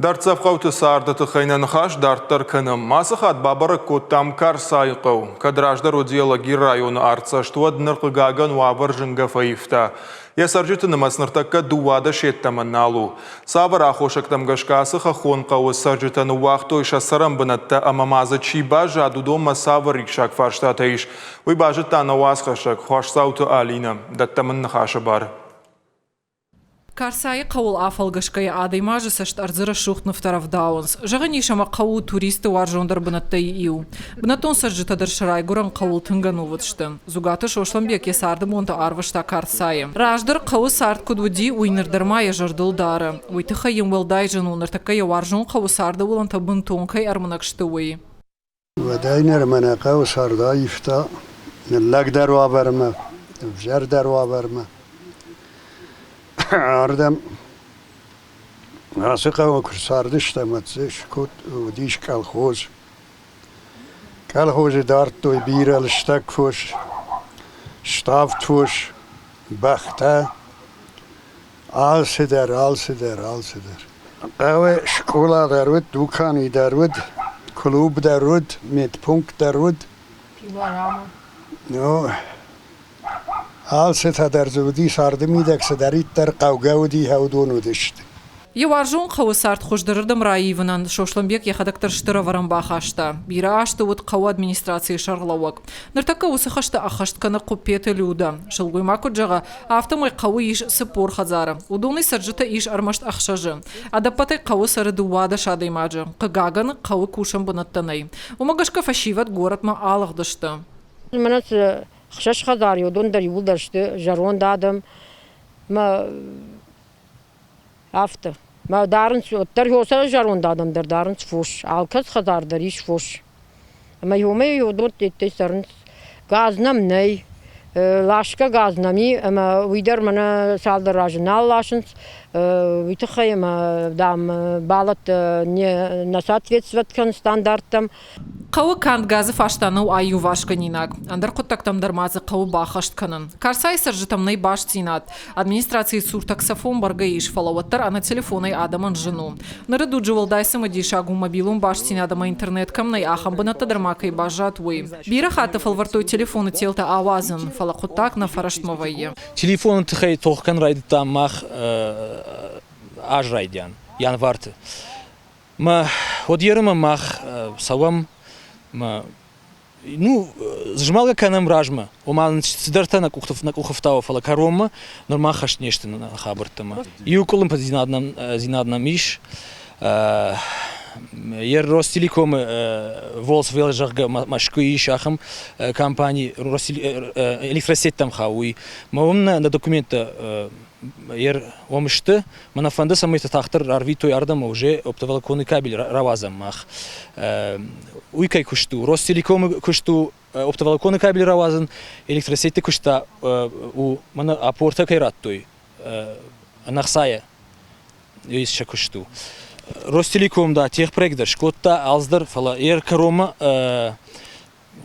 Дӕрддзӕф хъӕуты царды тыххӕй нӕ ныхас дарддӕр кӕнӕм. Ацы хатт бабӕрӕг кодтам Карцайы хъӕу. Кӕд раздӕр уыди Алагиры районы артдзӕст, уӕд ныр, хъыгагӕн, уавӕр зынгӕ фӕивта. Йӕ цӕрджыты нымӕц ныртӕккӕ 12 йеддӕмӕ нал у. Цавӕр аххосӕгтӕм гӕсгӕ ацы хӕххон хъӕуы цӕрджытӕ ныууагътой сӕ цӕрӕнбынӕттӕ ӕмӕ ма дзы чи баззад, уыдонмӕ цавӕр риссаг фарстатӕ ис, уый базыдта нӕ уацхӕссӕг Хуасдзауты Алинӕ. Дӕттӕм ын ныхасы бар. Карцайы хъӕуыл афӕлгӕсгӕйӕ адӕймаджы цӕст ӕрдзы рӕсугъд нывтӕ рӕвдауынц. Зӕгъӕн ис, ӕмӕ хъӕу у туристты уарзондӕр бынӕттӕй иу. Бынӕттон цӕрджытӕ дӕр сӕ райгуырӕн хъӕуыл тынг ӕнувыд сты. Дзугаты Сослӕнбег йӕ царды бонтӕ арвыста Карцайы. Раздӕр хъӕуы цард куыд уыди, уый ныр дӕр ма йӕ зӕрдыл дары. Уый тыххӕй йын уӕлдай зын у, ныртӕккӕ йӕ уарзон хъӕуы царды уылӕнтӕ бынтон кӕй ӕрмынӕг сты, уый. Уӕдӕй нырмӕ нӕ хъӕуы цард аивта ныллӕгдӕр уавӕрмӕ, ӕвзӕрдӕр уавӕрмӕ. Ардӕм ацы хъӕуы куы цардыстӕм, уӕд дзы уыдис колхоз. Колхозы дардтой бирӕ лыстӕг фос, ставд фос, бӕхтӕ. Алцыдӕр, алцыдӕр, алцыдӕр. Хъӕуы скъола дӕр уыд, дукани дӕр уыд, клуб дӕр уыд, медпункт дӕр уыд. Ну, алцытӕ дӕр дзы уыди, царды мидӕг цыдӕриддӕр хъӕугӕ уыди, уыдон уыдысты. Йӕ уарзон хъӕуы цард хуыздӕрырдӕм раивынӕн Сослӕнбег йӕхӕдӕг дӕр стыр ӕвӕрӕн бахаста. Бирӕ азты уыд хъӕуы администрацийы сӕргълӕууӕг. Ныртӕккӕ уыцы хӕстӕ ӕххӕст кӕны Хъуппеты Людӕ. Сылгоймаг куыд зӕгъы, Афтӕмӕй хъӕуы ис 40 хӕдзары. Уыдонӕй цӕрджытӕ ис ӕрмӕст ӕхсӕзы. Ӕдӕппӕтӕй хъӕуы цӕры 12 адӕймаджы. Хъыгагӕн, хъӕуы кусӕн бынӕттӕ нӕй. Уымӕ гӕсгӕ фӕсивӕд горӕтмӕ алыгъдысты. Мӕнӕ цы хсӕз хӕдзары, уыдон дӕр иууылдӕр сты зӕронд адӕм. Мӕ афтӕ. Мӕ дарынц, уӕддӕр зӕронд адӕм дӕр дарынц фос. Алкӕцы хӕдзар дӕр ис фос. Ӕмӕ иумӕ уыдон деттӕй цӕрынц. Газ нӕм нӕй, ласгӕ газ нӕм и, ӕмӕ уый дӕр мӕнӕ цалдӕр азы нал ласынц. Уый тыххӕй ӕмӕ, дам, бӕлӕттӕ не соответствовать кӕнынц стандарттӕм. Хъӕуы канд газы фарста нӕу аиуварсгӕнинаг, ӕндӕр хъуыддӕгтӕм дӕр ма дзы хъӕуы баххӕст кӕнын. Карцайы цӕрджытӕм нӕй бастдзинад. Администрацийы цур таксофон бӕргӕ ис, фӕлӕ уӕддӕр ӕнӕ телефонӕй адӕмӕн зын у. Ныры дуджы уӕлдай цымыдисаг у мобилон бастдзинад ӕмӕ интернет кӕм нӕй, ахӕм бынӕттӕ дӕр ма кӕй баззад, уый. Бирӕ хатты фӕлвӕрдтой телефоны телтӕ ауадзын, фӕлӕ хъуыддаг нӕ фӕрӕстмӕ вӕййы. Телефоны тыххӕй тох кӕнын райдыдтам мах аз райдиан, январты. Мӕ уӕд ерымӕ мах цӕуӕм, мӕ ну, змӕлгӕ кӕнӕм размӕ. Ома нын цыдӕртӕ нӕ къухты нӕ къухы фтауы, фӕлӕ кӕронмӕ нырма хӕст не сты нӕ хабӕрттӕ. Иу къуылымпыдзинад нӕм, дзинад нӕм ис. Йе Ростелекомы Волсвел, зӕгъгӕ, Мӕскуыйы ис ахӕм компани, электросеттӕм хауы уый. Мӕ уым нӕ документтӕ уым сты. Мӕнӕ фӕнды, цӕмӕй тагъддӕр рарвитой ардӕм, уже оптоволоконный кабель рауадзӕм мах. Уый кӕй куыст у? Ростелекомы куыст у оптоволоконный кабель рауадзын, электросетьты куыст та у, мӕнӕ апортӕ кӕй радтой, ӕнӕхцайӕ сӕ куыст у. Ростелеком да техпроект дӕр скодта алцыдӕр, фӕлӕ йӕ кӕронмӕ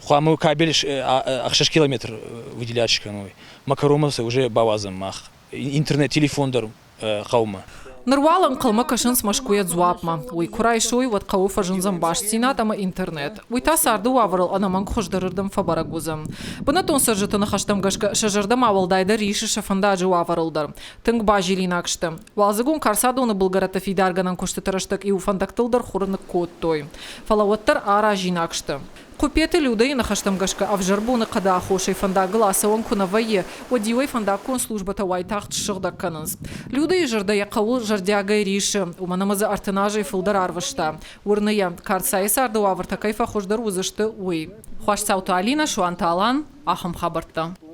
хъуамӕ кабель 6 километр выделять скӕной. Макаромы сӕ уже бауадзӕм мах. Интернет, телефон дӕр хъӕумӕ. Ныр уал ӕнхъӕлмӕ кӕсынц Мӕскуыйӕ дзуапмӕ. Уый куы райсой, уӕд хъӕуы фӕзындзӕн бастдзинад ӕмӕ интернет. Уый та царды уавӕрыл ӕнӕмӕнг хуыздӕрырдӕм фӕбӕрӕг уыдзӕн. Бынӕттон цӕрджыты ныхӕстӕм гӕсгӕ сӕ зӕрдӕмӕ уӕлдайдӕр исы сӕ фӕндаджы уавӕрыл дӕр. Тынг базилинаг сты. Уалдзыгон Карцадоны былгӕрӕтты фидаргӕнӕн куыстыты рӕстӕг-иу фӕндӕгтыл дӕр хур ныккодтой. Фӕлӕ уӕддӕр аразинаг сты. Купеты Людӕйы ныхӕстӕм гӕсгӕ ӕвзӕр боныхъӕды аххосӕй фӕндагыл ацӕуӕн куы нӕ вӕййы, уӕд иуӕй фӕндаггон службӕтӕ уайтагъд ссыгъдӕг кӕнынц. Людӕйы зӕрдӕ йӕ хъӕуыл зӕрдиагӕй риссы, уымӕн ӕмӕ дзы 30 азӕй фылдӕр арвыста. Уырны йӕ, Карцайы царды уавӕртӕ кӕй фӕхуыздӕр уыдзысты, уый. Хуасдзауты Алинӕ, Суанты Алан, ахӕм хабӕрттӕ.